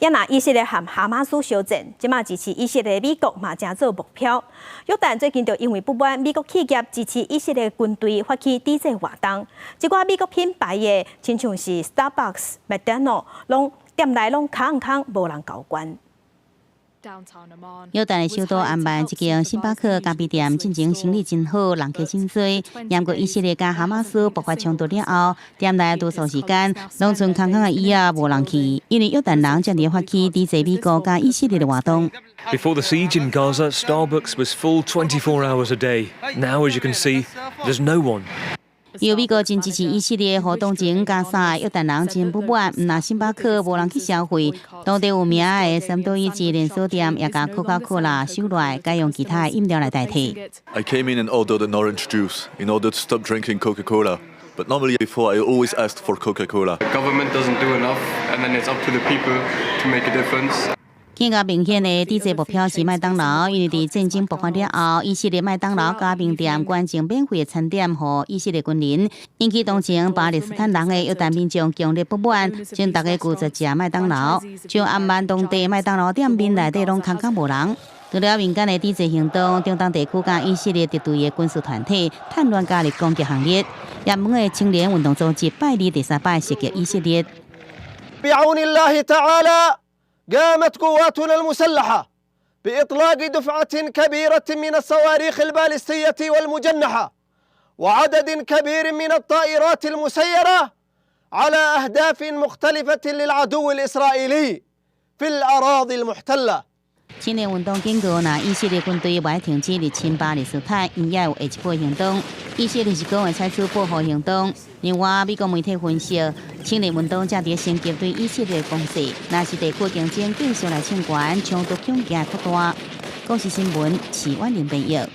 也若以色列和哈馬斯相戰，這馬支持以色列美國嘛成做目標。約旦最近就因為不滿美國企業支持以色列軍隊發起抵制活動，這寡美國品牌的，親像是 Starbucks、麥當勞，攏店內攏空空，無人交關。約旦的首都安曼一間星巴克咖啡店，進前生意真好，人客真濟。毋過以色列佮哈馬斯爆發衝突了後，店內多數時間攏賰空空的椅仔，無人去，因為約旦人正佇發起抵制美國佮以色列的活動。 Before the siege in Gaza, Starbucks was full 24 hours a day. Now, as you can see, there's no one. 由美國真支持以色列活動前，加沙約旦人真不滿，毋但星巴克無人去消費，當地有名的三多一級連鎖店也共可口可樂收落來，改用其他的飲料來代替。 I came in and ordered an orange juice in order to stop drinking Coca-Cola. But normally before I always asked for Coca-Cola. The government doesn't do enough, and then it's up to the people to make a difference. 更加明顯的抵制目標是麥當勞，因為佇戰爭爆發了後，以色列麥當勞加盟店捐贈免費的餐點予以色列軍人，引起同情巴勒斯坦人的約旦民眾強烈不滿，將逐家拒絕食麥當勞，像安曼當地麥當勞店面內底攏空空無人。除了民間的抵制行動，中東地區佮以色列敵對的軍事團體趁亂加入攻擊行列。也門的青年運動組織拜二第三擺襲擊以色列。 بعون الله تعالى قامت قواتنا المسلحة بإطلاق دفعة كبيرة من الصواريخ البالستية والمجنحة وعدد كبير من الطائرات المسيرة على أهداف مختلفة للعدو الإسرائيلي في الأراضي المحتلة. 青年運動警告，若以色列軍隊袂停止入侵巴勒斯坦，𪜶也有下一步行動。以色列是講會採取報復行動。另外，美國媒體分析，青年運動正佇升級對以色列攻勢，若是地區競爭繼續來衝懸，衝突恐驚擴大。公視新聞，徐婉玲編譯。